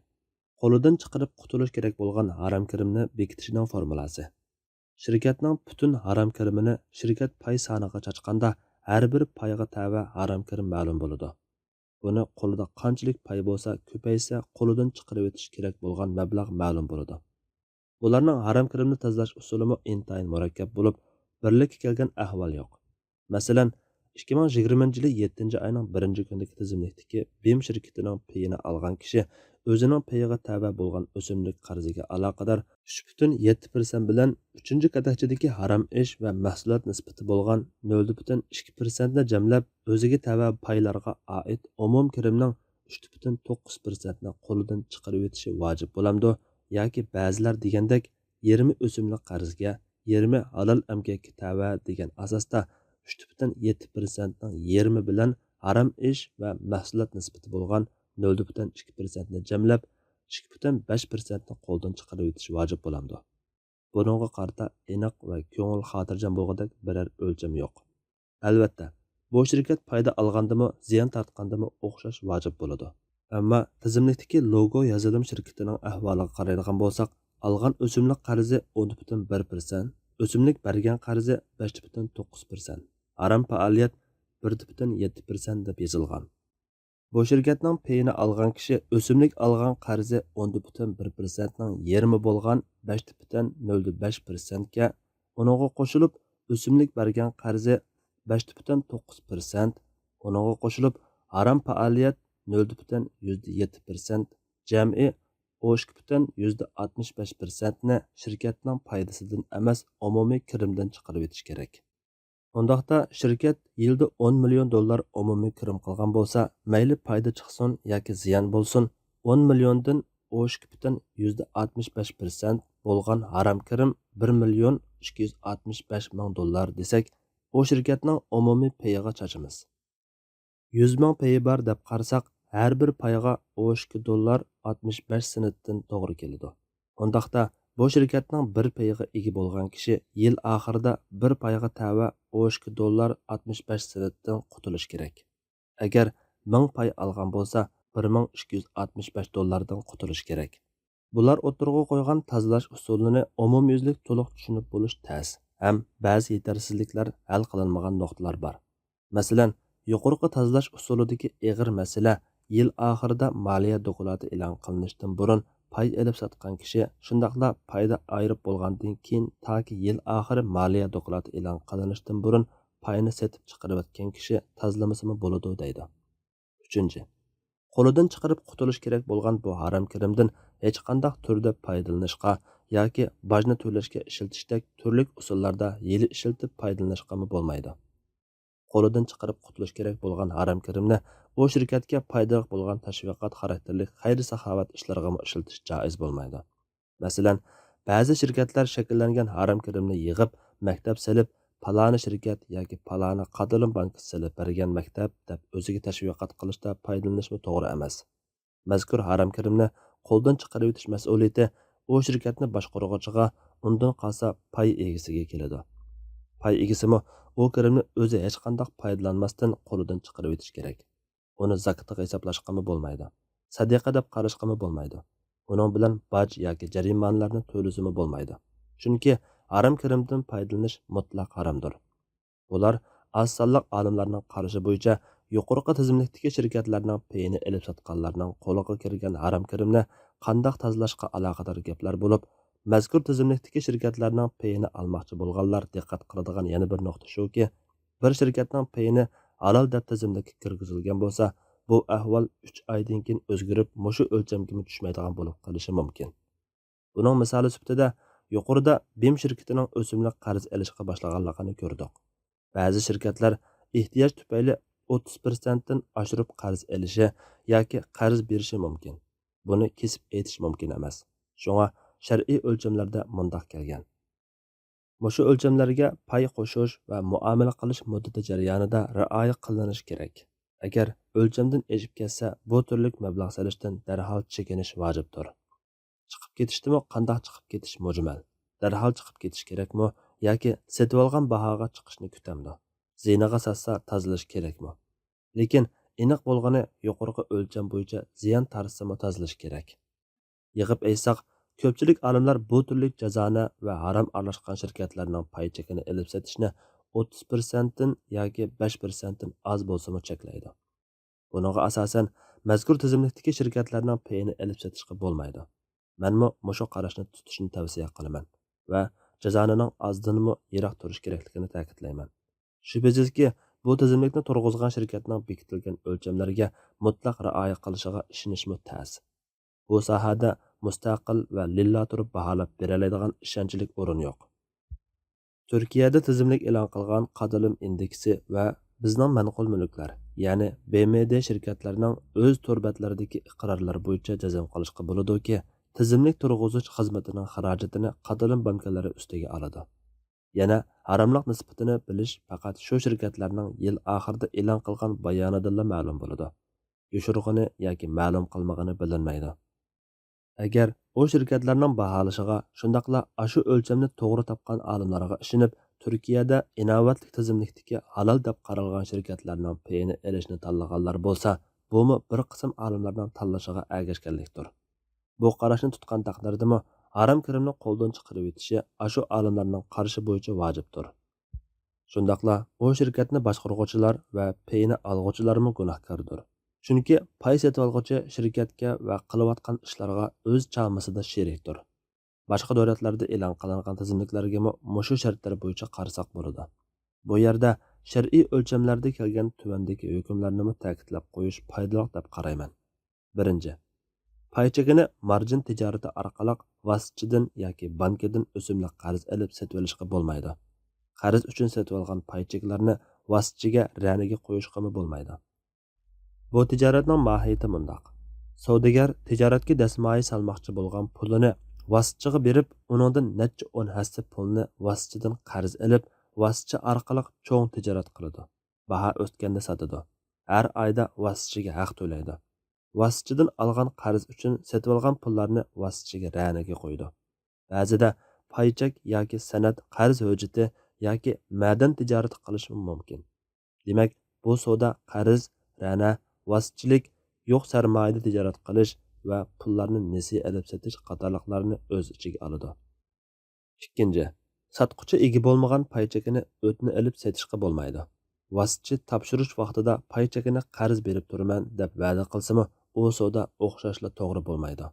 قولىدىن چىقىرىپ قۇتۇلۇش كېرەك بولغان ھارام كىرىمنى بېكىتىشنىڭ فورمۇلاسى. شىركەتنىڭ پۈتۈن ھارام كىرىمىنى شىركەت پاي سانىغا چاچقاندا، ھەر بىر پايغا تەۋە ھارام كىرىم مەلۇم بولىدۇ. بۇنى قولىدا قانچىلىك پاي بولسا كۆپەيسە، قولىدىن چىقىرىۋېتىش كېرەك بولغان مەبلەغ مەلۇم بولىدۇ. بۇلارنىڭ ھارام كىرىمنى تازىلاش ئۇسۇلىمۇ ئىنتايىن مۇرەككەپ بولۇپ، بىرلىككە كەلگەن ئەھۋال يوق. مەسىلەن، ئىككى مىڭ يىگىرمىنچى يىلى يەتتىنچى ئاينىڭ بىرىنچى كۈنىدىكى تىزىملىكتىكى بىم شىركىتىنىڭ پېيىنى ئالغان كىشى ئۆزىنىڭ پېيىغا تەۋە بولغان ئۆسۈملۈك قەرزىگە ئالاقىدار ئۈچ پۈتۈن يەتتە پىرسەنت بىلەن ئۈچىنچى كاتەكچىدىكى ھارام ئىش ۋە مەھسۇلات نىسبىتى بولغان نۆل پۈتۈن ئىككى پىرسەنتنى جەملەپ، ئۆزىگە تەۋە پايلارغا ئائىت ئومۇم كىرىمنىڭ ئۈچ پۈتۈن توققۇز پىرسەنتنى قولىدىن چىقىرىۋېتىشى ۋاجىپ بولامدۇ ياكى بەزىلەر دېگەندەك يېرىمى ئۆسۈملۈك قەرزگە، يېرىمى ھالال ئەمگەككە تەۋە دېگەن ئاساستا ئۈچ پۈتۈن يەتتە پىرسەنتنىڭ يېرىمى بىلەن ھارام ئىش ۋە مەھسۇلات نىسبىتى بولغان نۆل پۈتۈن ئىككى پىرسەنتنى جەملەپ، ئىككى پۈتۈن بەش پىرسەنتنى قولدىن چىقىرىۋېتىش ۋاجىپ بولامدۇ؟ بۇنىڭغا قارىتا ئېنىق ۋە كۆڭۈل خاتىرجەم بولغۇدەك بىرەر ئۆلچەم يوق. ئەلۋەتتە، بۇ شىركەت پايدا ئالغاندىمۇ، زىيان تارتقاندىمۇ ئوخشاش ۋاجىپ بولىدۇ. ئەمما تىزىملىكتىكى لوگو يازىلىم شىركىتىنىڭ ئەھۋالىغا قارايدىغان بولساق، ئالغان ئۆسۈملۈك قەرزى ئون پۈتۈن بىر پىرسەنت، ئۆسۈملۈك بەرگەن قەرزى بەش پۈتۈن توققۇز پىرسەنت، ھارام پائالىيەت بىر پۈتۈن يەتتە پىرسەنت دەپ يېزىلغان. بۇ شىركەتنىڭ پېيىنى ئالغان كىشى ئۆسۈملۈك ئالغان قەرزى ئون پۈتۈن بىر پىرسەنتنىڭ يېرىمى بولغان بەش پۈتۈن نۆل بەش پىرسەنتكە، ئۇنىڭغا قوشۇلۇپ ئۆسۈملۈك بەرگەن قەرزى بەش پۈتۈن توققۇز پىرسەنت، ئۇنىڭغا قوشۇلۇپ ھارام پائالىيەت نۆل پۈتۈن يۈزدە يەتتە پىرسەنت، جەمئىي ئون ئىككى پۈتۈن يۈزدە ئاتمىش بەش پىرسەنتنى شىركەتنىڭ پايدىسىدىن ئەمەس، ئومۇمىي كىرىمدىن چىقىرىۋېتىش كېرەك. ئۇنداقتا شىركەت يىلدا ئون مىليون دوللار ئومۇمىي كىرىم قىلغان بولسا، مەيلى پايدا چىقسۇن ياكى زىيان بولسۇن، ئون مىليوندىن ئون ئىككى پۈتۈن يۈزدە ئاتمىش بەش پىرسەنت بولغان ھارام كىرىم بىر مىليون ئىككى يۈز ئاتمىش بەش مىڭ دوللار دېسەك، ئۇ شىركەتنىڭ ئومۇمىي پېيىغا چاچىمىز. يۈز مىڭ پېيى بار دەپ قارىساق، ھەر بىر پايغا ئون ئىككى دوللار ئاتمىش بەش سېنتتىن توغرا كېلىدۇ. ئۇنداقتا، بۇ شىركەتنىڭ بىر پېيىغا ئىگە بولغان كىشى يىل ئاخىرىدا بىر پايغا تەۋە ئون ئىككى دوللار ئاتمىش بەش سېنتتىن قۇتۇلۇشى كېرەك. ئەگەر مىڭ پاي ئالغان بولسا، بىر مىڭ ئىككى يۈز ئاتمىش بەش دوللاردىن قۇتۇلۇشى كېرەك. بۇلار ئوتتۇرىغا قويغان تازىلاش ئۇسۇلىنى ئومۇميۈزلۈك تولۇق چۈشىنىپ بولۇش تەس ھەم بەزى يېتەرسىزلىكلەر ھەل قىلىنمىغان نۇقتىلار بار. مەسىلەن، يۇقىرىقى تازىلاش ئۇسۇلىدىكى ئېغىر مەسىلە يىل ئاخىرىدا مالىيە دوكلاتى ئېلان قىلىنىشتىن بۇرۇن پاي ئېلىپ ساتقان كىشى، شۇنداقلا پايدا ئايرىپ بولغاندىن كېيىن تاكى يىل ئاخىرى مالىيە دوكلاتى ئېلان قىلىنىشتىن بۇرۇن پاينى سېتىپ چىقىرىۋەتكەن كىشى تازىلىمىسىمۇ بولىدۇ دەيدۇ. ئۈچىنچى، قولىدىن چىقىرىپ قۇتۇلۇش كېرەك بولغان بۇ ھارام كىرىمدىن ھېچقانداق تۈردە پايدىلىنىشقا ياكى باجنى تۆلەشكە ئىشلىتىشتەك تۈرلۈك ئۇسۇللاردا ھىيلە ئىشلىتىپ پايدىلىنىشقىمۇ بولمايدۇ. قولىدىن چىقىرىپ قۇتۇلۇش كېرەك بولغان ھارام كىرىمنى ئۇ شىركەتكە پايدىلىق بولغان تەشۋىقات خاراكتېرلىك خەير-ساخاۋەت ئىشلىرىغىمۇ ئىشلىتىش جائىز بولمايدۇ. مەسىلەن، بەزى شىركەتلەر شەكىللەنگەن ھارام كىرىمنى يىغىپ، مەكتەپ سېلىپ، پالانى شىركەت ياكى پالانى قاتلىما بانكىسى سېلىپ بەرگەن مەكتەپ دەپ ئۆزىگە تەشۋىقات قىلىشتا پايدىلىنىشمۇ توغرا ئەمەس. مەزكۇر ھارام كىرىمنى قولدىن چىقىرىۋېتىش مەسئۇلىيىتى ئۇ شىركەتنى باشقۇرغۇچىغا، ئۇندىن قالسا پاي ئىگىسىگە كېلىدۇ. پاي ئىگىسىمۇ ئۇ كىرىمنى ئۆزى ھېچقانداق پايدىلانماستىن قولىدىن چىقىرىۋېتىشى كېرەك. ئۇنى زاكاتقا ھېسابلاشقىمۇ بولمايدۇ. سەدىقە دەپ قاراشقىمۇ بولمايدۇ. ئۇنىڭ بىلەن باج ياكى جەرىمانىلارنى تۆلىسىمۇ بولمايدۇ. چۈنكى ھارام كىرىمدىن پايدىلىنىش مۇتلەق ھارامدۇر. بۇلار ئاز سانلىق ئالىملارنىڭ قارىشى بويىچە يۇقىرىقى تىزىملىكتىكى شىركەتلەرنىڭ پېيىنى ئېلىپ ساتقانلارنىڭ قولىغا كىرگەن ھارام كىرىمنى قانداق تازىلاشقا ئالاقىدار گەپلەر بولۇپ، مەزكۇر تىزىملىكتىكى شىركەتلەرنىڭ پېيىنى ئالماقچى بولغانلار دىققەت قىلىدىغان يەنە بىر نۇقتا شۇكى، بىر شىركەتنىڭ پېيىنى ھالال دەپ تىزىملىككە كىرگۈزۈلگەن بولسا، بۇ ئەھۋال ئۈچ ئايدىن كېيىن ئۆزگىرىپ، مۇشۇ ئۆلچەمگىمۇ چۈشمەيدىغان بولۇپ قېلىشى مۇمكىن. بۇنىڭ مىسالى سۈپىتىدە، يۇقىرىدا بىم شىركىتىنىڭ ئۆسۈملۈك قەرز ئېلىشقا باشلىغانلىقىنى كۆردۇق. بەزى شىركەتلەر ئېھتىياج تۈپەيلى ئوتتۇز پىرسەنتتىن ئاشۇرۇپ قەرز ئېلىشى ياكى قەرز بېرىشى مۇمكىن. بۇنى كېسىپ ئېيتىش مۇمكىن ئەمەس. شۇڭا شەرئىي ئۆلچەملەردە مۇنداق كەلگەن. مۇشۇ ئۆلچەملەرگە پاي قوشۇش ۋە مۇئامىلە قىلىش مۇددىتى جەريانىدا رىئايە قىلىنىشى كېرەك. ئەگەر ئۆلچەمدىن ئېشىپ كەتسە، بۇ تۈرلۈك مەبلەغ سېلىشتىن دەرھال چېكىنىش ۋاجىپتۇر. چىقىپ كېتىشتىمۇ قانداق چىقىپ كېتىش مۇجمەل. دەرھال چىقىپ كېتىش كېرەكمۇ ياكى سېتىۋالغان باھاغا چىقىشنى كۈتەمدۇ؟ زىيىنىغا ساتسا تازىلىش كېرەكمۇ؟ لېكىن ئېنىق بولغىنى يۇقىرىقى ئۆلچەم بويىچە زىيان تارتسىمۇ تازىلىش كېرەك. يىغىپ ئېيتساق، كۆپچىلىك ئالىملار بۇ تۈرلۈك جازانە ۋە ھارام ئارىلاشقان شىركەتلەرنىڭ پاي چېكىنى ئېلىپ سېتىشنى ئوتتۇز پىرسەنتتىن ياكى بەش پىرسەنتتىن ئاز بولسىمۇ چەكلەيدۇ. بۇنىڭغا ئاساسەن، مەزكۇر تىزىملىكتىكى شىركەتلەرنىڭ پېيىنى ئېلىپ سېتىشقا بولمايدۇ. مەنمۇ مۇشۇ قاراشنى تۇتۇشنى تەۋسىيە قىلىمەن ۋە جازانىنىڭ ئازدىنمۇ يىراق تۇرۇش كېرەكلىكىنى تەكىتلەيمەن. شۈبھىسىزكى، بۇ تىزىملىكنى تۇرغۇزغان شىركەتنىڭ بېكىتىلگەن ئۆلچەملەرگە مۇتلەق رىئايە قىلىشىغا ئىشىنىشمۇ تەس. بۇ ساھەدە مۇستەقىل ۋە لىللا تۇرۇپ باھالاپ بېرەلەيدىغان ئىشەنچلىك ئورۇن يوق. تۈركىيەدە تىزىملىك ئېلان قىلغان قاتلام ئىندېكسى ۋە بىزنىڭ مەنقۇل مۈلۈكلەر، يەنى بى ئېم دى شىركەتلەرنىڭ ئۆز تور بەتلىرىدىكى ئىقرارلىرى بويىچە جەزم قىلىشقا بولىدۇكى، تىزىملىك تۇرغۇزۇش خىزمىتىنىڭ خىراجىتىنى قاتلام بانكىلىرى ئۈستىگە ئالىدۇ. يەنە ھاراملىق نىسبىتىنى بىلىش پەقەت شۇ شىركەتلەرنىڭ يىل ئاخىرىدا ئېلان قىلغان بايانىدىنلا مەلۇم بولىدۇ. يوشۇرغىنى ياكى مەلۇم قىلمىغىنى بىلىنمەيدۇ. ئەگەر ئۇ شىركەتلەرنىڭ باھالىشىغا، شۇنداقلا ئاشۇ ئۆلچەمنى توغرا تاپقان ئالىملارغا ئىشىنىپ، تۈركىيەدە ئىناۋەتلىك تىزىملىكتىكى ھالال دەپ قارالغان شىركەتلەرنىڭ پېيىنى ئېلىشنى تاللىغانلار بولسا، بۇمۇ بىر قىسىم ئالىملارنىڭ تاللىشىغا ئەگەشكەنلىكتۇر. بۇ قاراشنى تۇتقان تەقدىردىمۇ، ھارام كىرىمنى قولدىن چىقىرىۋېتىشى ئاشۇ ئالىملارنىڭ قارىشى بويىچە ۋاجىپتۇر. شۇنداقلا ئۇ شىركەتنى باشقۇرغۇچىلار ۋە پېيىنى ئالغۇچىلارمۇ گۇناھكاردۇر. چۈنكى پاي سېتىۋالغۇچى شىركەتكە ۋە قىلىۋاتقان ئىشلارغا ئۆز چامىسىدا شېرىكتۇر. باشقا دۆلەتلەردە ئېلان قىلىنغان تىزىملىكلەرگىمۇ مۇشۇ شەرتلەر بويىچە قارىساق بولىدۇ. بۇ يەردە شەرئىي ئۆلچەملەردە كەلگەن تۆۋەندىكى ھۆكۈملەرنىمۇ تەكىتلەپ قويۇش پايدىلىق دەپ قارايمەن. بىرىنچى، پاي چېكىنى مارجىن تىجارىتى ئارقىلىق ۋاسىتىچىدىن ياكى بانكىدىن ئۆسۈملۈك قەرز ئېلىپ سېتىۋېلىشقا بولمايدۇ. قەرز ئۈچۈن سېتىۋالغان پاي چېكلەرنى ۋاسىتىچىگە رەنىگە قويۇشقىمۇ بولمايدۇ. بۇ تىجارەتنىڭ ماھىيىتى مۇنداق. سودىگەر تىجارەتكە دەسمايە سالماقچى بولغان پۇلىنى ۋاسىتىچىغا بېرىپ، ئۇنىڭدىن نەچچە ئون ھەسسە پۇلنى ۋاسىتىچىدىن قەرز ئېلىپ، ۋاسىتىچى ئارقىلىق چوڭ تىجارەت قىلىدۇ. باھا ئۆسكەندە ساتىدۇ. ھەر ئايدا ۋاسىتىچىگە ھەق تۆلەيدۇ. ۋاسىتىچىدىن ئالغان قەرز ئۈچۈن سېتىۋالغان پۇللارنى ۋاسىتىچىگە رەنىگە قويىدۇ. بەزىدە پاي چەك ياكى سەنەد، قەرز ھۆججىتى ياكى مەدەن تىجارىتى قىلىشمۇ مۇمكىن. دېمەك، بۇ سودا قەرز، رەنە، ۋاسىتىچىلىك، يوق سەرمايىدە تىجارەت قىلىش ۋە پۇللارنى نېسى ئېلىپ سېتىش قاتارلىقلارنى ئۆز ئىچىگە ئالىدۇ. ئىككىنچى، ساتقۇچى ئىگە بولمىغان پاي چېكىنى ئۆتنە ئېلىپ سېتىشقا بولمايدۇ. ۋاسىتىچى تاپشۇرۇش ۋاقتىدا پاي چېكىنى قەرز بېرىپ تۇرىمەن دەپ ۋەدە قىلسىمۇ، ئۇ سودا ئوخشاشلا توغرا بولمايدۇ.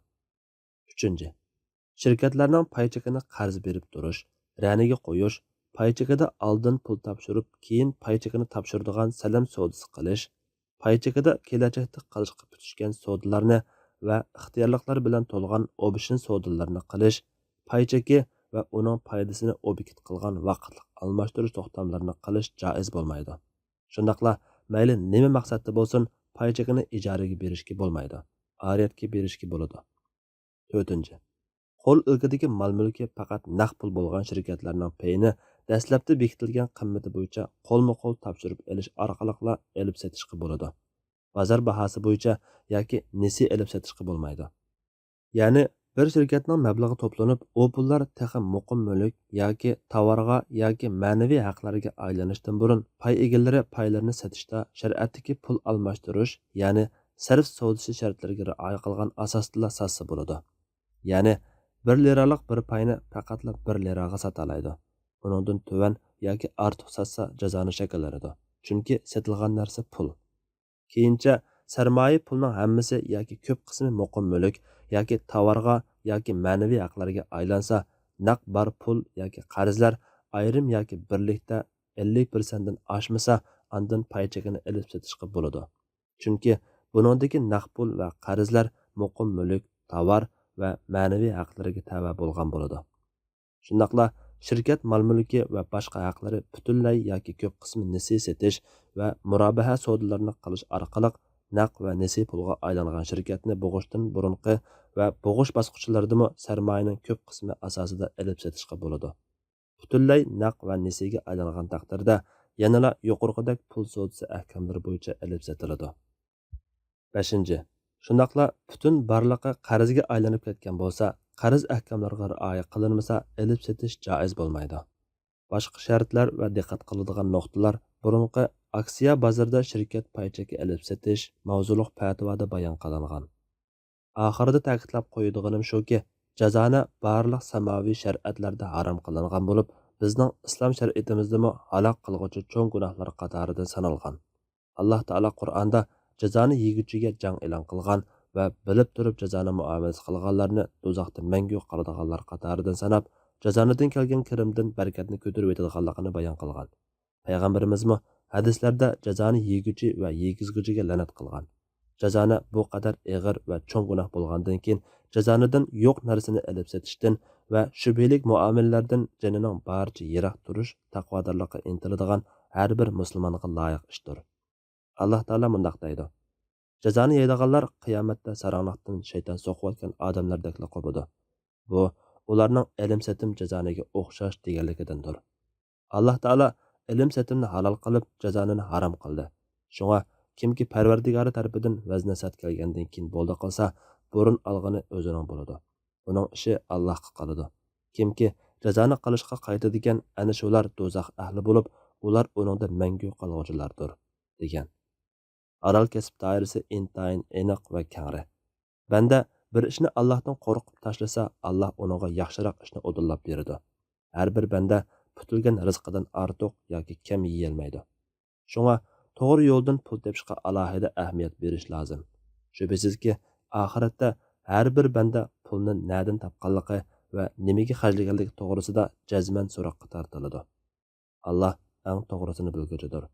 ئۈچىنچى، شىركەتلەرنىڭ پاي چېكىنى قەرز بېرىپ تۇرۇش، رەنىگە قويۇش، پاي چېكىدا ئالدىن پۇل تاپشۇرۇپ، كېيىن پاي چېكىنى تاپشۇرىدىغان سەلەم سودىسى قىلىش، پاي چېكىدا كېلەچەكتە قىلىشقا پۈتۈشكەن سودىلارنى ۋە ئىختىيارلىقلار بىلەن تولغان ئوپشن سودىلىرىنى قىلىش، پاي چېكى ۋە ئۇنىڭ پايدىسىنى ئوبيېكت قىلغان ۋاقىتلىق ئالماشتۇرۇش توختاملىرىنى قىلىش جائىز بولمايدۇ. شۇنداقلا مەيلى نېمە مەقسەتتە بولسۇن، پاي چېكىنى ئىجارىگە بېرىشكە بولمايدۇ، ئارىيەتكە بېرىشكە بولىدۇ. تۆتىنچى، قول ئىلكىدىكى مال-مۈلكى پەقەت نەق پۇل بولغان شىركەتلەرنىڭ پېيىنى دەسلەپتە بېكىتىلگەن قىممىتى بويىچە قولمۇ-قول تاپشۇرۇپ ئېلىش ئارقىلىقلا ئېلىپ سېتىشقا بولىدۇ. بازار باھاسى بويىچە ياكى نېسى ئېلىپ سېتىشقا بولمايدۇ. يەنى بىر شىركەتنىڭ مەبلىغى توپلىنىپ، ئۇ پۇللار تېخى مۇقىم مۈلۈك ياكى تاۋارغا ياكى مەنىۋى ھەقلەرگە ئايلىنىشتىن بۇرۇن، پاي ئىگىلىرى پايلىرىنى سېتىشتا شەرىئەتتىكى پۇل ئالماشتۇرۇش، يەنى سەرف سودىسى شەرتلىرىگە رىئايە قىلغان ئاساستىلا ساتسا بولىدۇ. يەنى بىر لىرالىق بىر پاينى پەقەتلا بىر لىراغا ساتالايدۇ. ئۇنىڭدىن تۆۋەن ياكى ئارتۇق ساتسا جازانى شەكىللىنىدۇ. چۈنكى سېتىلغان نەرسە پۇل. كېيىنچە سەرمايە پۇلنىڭ ھەممىسى ياكى كۆپ قىسمى مۇقىم مۈلۈك ياكى تاۋارغا ياكى مەنىۋى ھەقلەرگە ئايلانسا، نەق بار پۇل ياكى قەرزلەر ئايرىم ياكى بىرلىكتە ئەللىك پىرسەنتتىن ئاشمىسا، ئاندىن پاي چېكىنى ئېلىپ سېتىشقا بولىدۇ. چۈنكى بۇنىڭدىكى نەق پۇل ۋە قەرزلەر مۇقىم مۈلۈك، تاۋار ۋە مەنىۋى ھەقلىرىگە تەۋە بولغان بولىدۇ. شۇنداقلا شىركەت مال-مۈلكى ۋە باشقا ھەقلىرى پۈتۈنلەي ياكى كۆپ قىسمى نېسى سېتىش ۋە مۇرابىھە سودىلىرىنى قىلىش ئارقىلىق نەق ۋە نېسى پۇلغا ئايلانغان شىركەتنى بوغۇشتىن بۇرۇنقى ۋە بوغۇش باسقۇچلىرىدىمۇ سەرمايىنىڭ كۆپ قىسمى ئاساسىدا ئېلىپ سېتىشقا بولىدۇ. پۈتۈنلەي نەق ۋە نېسىگە ئايلانغان تەقدىردە، يەنىلا يۇقىرىقىدەك پۇل سودىسى ئەھكاملىرى بويىچە ئېلىپ سېتىلىدۇ. بەشىنچى، شۇنداقلا پۈتۈن بارلىقى قەرزگە ئايلىنىپ كەتكەن بولسا، قەرز ئەھكاملىرىغا رىئايە قىلىنمىسا، ئېلىپ سېتىش جائىز بولمايدۇ. باشقا شەرتلەر ۋە دىققەت قىلىدىغان نۇقتىلار بۇرۇنقى ئاكسىيە بازىرىدا شىركەت پاي چېكى ئېلىپ سېتىش ماۋزۇلۇق پەتىۋادا بايان قىلىنغان. ئاخىرىدا تەكىتلەپ قويىدىغىنىم شۇكى، جازانە بارلىق ساماۋى شەرىئەتلەردە ھارام قىلىنغان بولۇپ، بىزنىڭ ئىسلام شەرىئىتىمىزدىمۇ ھالاك قىلغۇچى چوڭ گۇناھلار قاتارىدا سانالغان. ئاللاھ تائالا قۇرئاندا جازانى يېگۈچىگە جەڭ ئېلان قىلغان ۋە بىلىپ تۇرۇپ جازانى مۇئامىلىسى قىلغانلارنى دوزاختا مەڭگۈ قالىدىغانلار قاتارىدىن ساناپ، جازانىدىن كەلگەن كىرىمدىن بەرىكەتنى كۆتۈرۈۋېتىدىغانلىقىنى بايان قىلغان. پەيغەمبىرىمىزمۇ ھەدىسلەردە جازانى يېگۈچى ۋە يېگۈزگۈچىگە لەنەت قىلغان. جازانە بۇ قەدەر ئېغىر ۋە چوڭ گۇناھ بولغاندىن كېيىن، جازانىدىن يوق نەرسىنى ئېلىپ سېتىشتىن ۋە شۈبھىلىك مۇئامىلىلەردىن جېنىنىڭ بارىچە يىراق تۇرۇش تەقۋادارلىققا ئىنتىلىدىغان ھەر بىر مۇسۇلمانغا لايىق ئىشتۇر. ئاللاھ تائالا مۇنداق دەيدۇ: جازانى يەيدىغانلار قىيامەتتە ساراڭلىقتىن شەيتان سوقۇۋەتكەن ئادەملەردەكلا قوپىدۇ. بۇ ئۇلارنىڭ ئېلىم-سېتىم جازانىگە ئوخشاش دېگەنلىكىدىندۇر. ئاللاھ تائالا ئېلىم-سېتىمنى ھالال قىلىپ، جازانىنى ھارام قىلدى. شۇڭا كىمكى پەرۋەردىگارى تەرىپىدىن ۋەز-نەسىھەت كەلگەندىن كېيىن بولدى قىلسا، بۇرۇن ئالغىنى ئۆزىنىڭ بولىدۇ. ئۇنىڭ ئىشى ئاللاھقا قالىدۇ. كىمكى جازانى قىلىشقا قايتىدىكەن، ئەنە شۇلار دوزاخ ئەھلى بولۇپ، ئۇلار ئۇنىڭدا مەڭگۈ قالغۇچىلاردۇر، دېگەن. ھالال كەسىپ دائىرىسى ئىنتايىن ئېنىق ۋە كەڭرى. بەندە بىر ئىشنى ئاللاھتىن قورقۇپ تاشلىسا، ئاللاھ ئۇنىڭغا ياخشىراق ئىشنى ئۇدۇللاپ بېرىدۇ. ھەر بىر بەندە پۈتۈلگەن رىزقىدىن ئارتۇق ياكى كەم يېيەلمەيدۇ. شۇڭا توغرا يولدىن پۇل تېپىشقا ئالاھىدە ئەھمىيەت بېرىش لازىم. شۈبھىسىزكى، ئاخىرەتتە ھەر بىر بەندە پۇلنى نەدىن تاپقانلىقى ۋە نېمىگە خەجلىگەنلىكى توغرىسىدا جەزمەن سوراققا تارتىلىدۇ. ئاللاھ ئەڭ توغرىسىنى بىلگۈچىدۇر.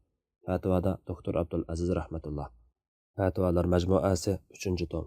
پەتىۋادا دوكتور ئابدۇل ئەزىز رەھمەتۇللا. پەتىۋالار مەجمۇئەسى، ئۈچىنچى توم.